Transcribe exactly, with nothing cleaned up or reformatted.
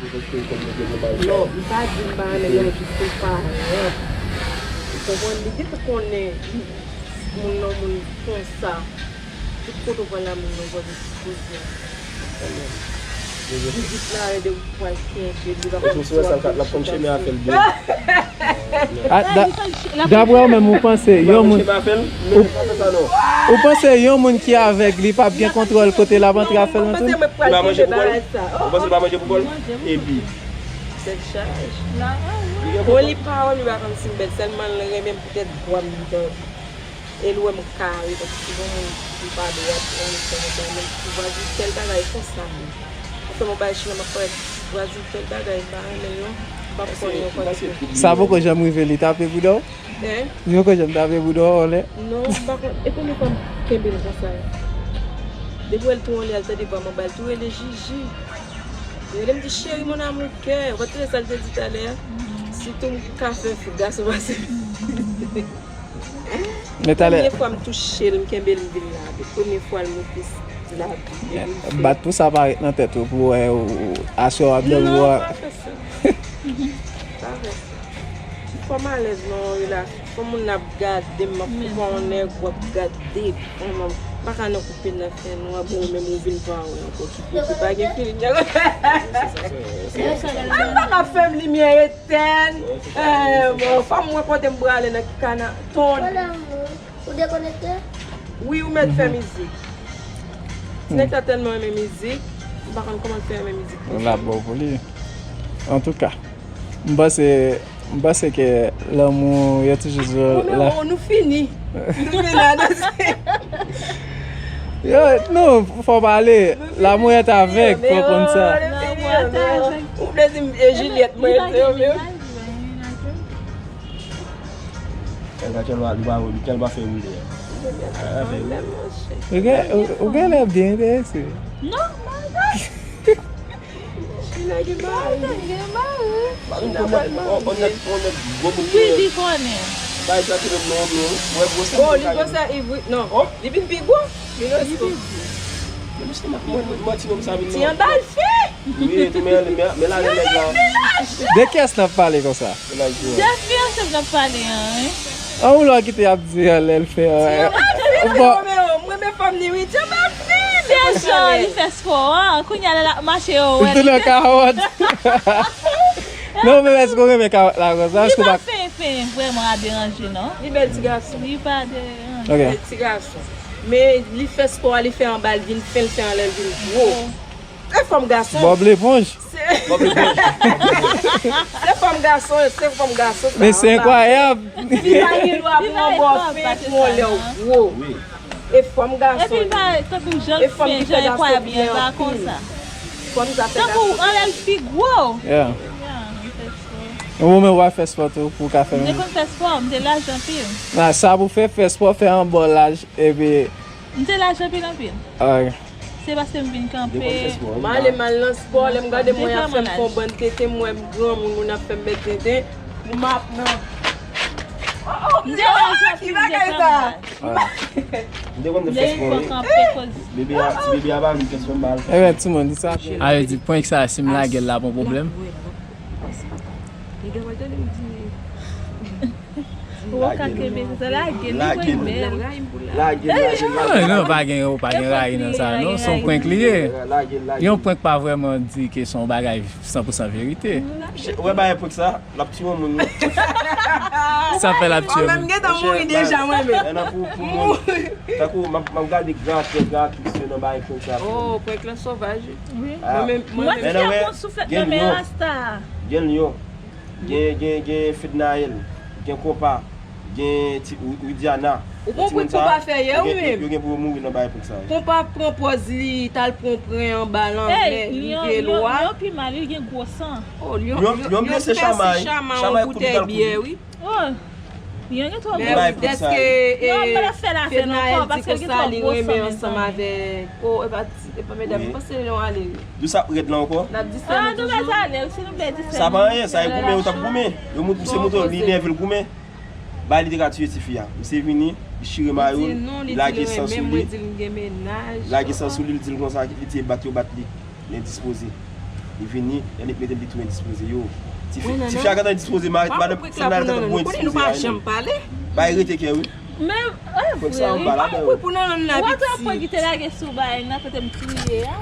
Non, m pa di m pa renmen l, non, jis m pa renmen. Ou konprann? Li gentan konnen moun nan moun konsa. Tout kote w pran la moun nan, w pa gen koze. Li di klare de ou pral kenbe, li pa konn si w ap fè l ap konn chemen a fè l byen. A, da, daprè ou menm, ou panse yon moun, ou, ou panse yon moun ki avèg, li p ap gen kontwòl kote l ap antre a fè l nan tou? Li pa manje pou kò l? Ou panse li pa manje pou kò l? Epi? Tèt chaje. Bon, li pa wè m, li pa konn si m bèl, sèlman l renmen m poutèt vwa m li tande. E l wè m kare, paske se yon moun ki pa dwat, yon moun ki pa dwat, men vwazin tèl bagay konsa menm. Ou fè m yon bagay china, m ap parèt vwazin tèl bagay, m pa renmen l non. M p ap konn yon kote. Sa poko janm rive li tape bouda w? Hein? Li poko janm tape bouda w anlè? Non, m pa konn. E premye fwa m kenbe l konsa. Depi w wè l tou anlè, al tande vwa m anba, l tou rele Jiji. Li rele m di, chéri, mon amour, kè. Ou pa tande sa l te di talè a? Sitou m ka fè gason pase. Men talè. Premye fwa m touche l, m kenbe l, m vin lave. Premye fwa l moute lavi. Bat pou sa parèt nan tèt ou, pou wè ou, aswè w ap dòmi. Non, pa fè sa. Pa fè sa. M fò m alèz nan yon relasyon. Fò moun nan ap gade m, m ap koupe yon nèg, w ap gade. M pa ka nan koupe nan fè nwa, bon, ou menm ou vin pa wè ankò. Ki koupe pa gen fini. Sa m ap fè m limyè etèn. Eh, bon, fò m wè kote m prale nan ki kana ton. Ou dekonekte? Wi, ou mèt fè mizik. Ti nèg sa tèlman renmen mizik, m pa konn kòman l fè renmen mizik konsa. L ap bon pou li. Antouka, m panse, m panse ke lanmou, yo toujou di la. Oh, nou fini. Nou fini la, non. Yo, non, fò pale. L'amour est aveugle, fò konn sa. Ou vle di m e Juliette, mwen, yo menm. Nèg la tèlman, li pa, li tèlman fè woule a. Ou gen, ou, ou genlè byen enterese. Non, m pa. China gen mari. China gen mari. China pral marye. Wi, li konnen. Bon, li gwosè Iv wi. Non, li vin pi gwo. Li vin pi gwo. Ti anba l fè. Wi, tou men, men, men la, men nèg la. De kiyès n ap pale konsa? Jeff, men ansanm n ap pale an, wi. An ou lò kite y ap di an lè l fè an. Bon. Mwen, mwen, mwen, mwen fè m li, wi, Jeff ap fè. Se jan li fè spò an, kounye a lè l ap mache, yo wè. Li tou nan kawòt. Non, men èske w renmen kawòt la konsa? Li pa fen, fen, vrèman a deranje, non. Li bèl ti gason. Li pa deranje. Ok. Bèl ti gason. Men li fè spò a, li fè anba, l vin fen, l fè anlè, l vin gwo. E fòm gason. Bob Leponj. Se fòm gason, se fòm gason sa. Men se enkwayab. Li pa gen dwa pou yon bò fen pou yon lè w gwo. Wi. E fòm gason. Epi li pa tankou jan l fen, jan enkwayab li an, li pa konsa. Fòm sa fè gason. Tankou anlè l pi gwo. Yeah. Ou menm w ap fè spò tou pou w ka fè menm. M te konn fè spò, m te laj anpil. Nan sa pou fè, fè spò, fè anba w laj, epi. M te laj anpil, anpil. Ok. Se paske m vin kanpe. M ale mal nan spò, lè m gade mwen ap fè m fè yon bann tenten, m wè m granmoun, moun ap fè m mèt tenten, m ap nan. Oh, oh, ki bagay sa? M te konn fè spò, wi. Bebe a, ti bebe a pa vin fè spò mal. Ebyen, timoun, di sa. A vle di, prank sa, si m lage l la, pon pwoblèm. Li gen mal tande m di. Ou ka kenbe, se sa, lage l, li pran bèl. Lage l, lage l, lage l. Non, pa gen, pa gen rayi nan sa, non. Se yon prank li ye. Lage l, lage l. Yon prank pa vrèman di ke se yon bagay san pou san verite. Ou wè bagay prank sa? L ap tiye yon moun, wi. Sa fè l ap tiye yon moun. Mwen menm gentan mouri deja, mwen menm. Tankou, m ap, m ap gade gratè, gratris yo nan bagay prank sa. Oh, prank lan sovaj, wi. Mwen menm, mwen menm. Mwen menm, gen lyon, gen, gen, gen Fednaelle, gen Konpa, gen ti, Wi-, Widiana. Ou konprann konpa fè yè ou menm? Yo gen pou yo mouri nan bagay prank sa. Konpa pran pòz li, t al pran pren anba lanmè, li gen lwa. Lyon pi mal, li gen gwo san. Oh, lyon, lyon blese Chama, Chama kout li t al kouri. Oh, lyon gen twò gwo. Dèske, non, men l ap fè l afè nan kò, paske l gen twò gwo san menm jan. Oh, e pa, e pa medam, m panse lyon ale. Dous ap rèd la ankò? N ap di sa nou toujou. Sa pa anyen, sa e goumen, yo t ap goumen. Yo mout, se mouton, li nève l goumen. Bay li te ka tiye tifi a. Misye vini, li chire mayo l, li lage san sou li. Li lage san sou li, li di l konsa, li te bat yo bat li. L endispoze. Li vini, Yannick mete m li tou endispoze yo. Tifi a gentan endispoze, madanm fanm nan gentan bon endispoze a. Bay rete kè wi. Men, e vre wi. Ou wè tout apre ki te lage sou bagay nan kote m kriye a.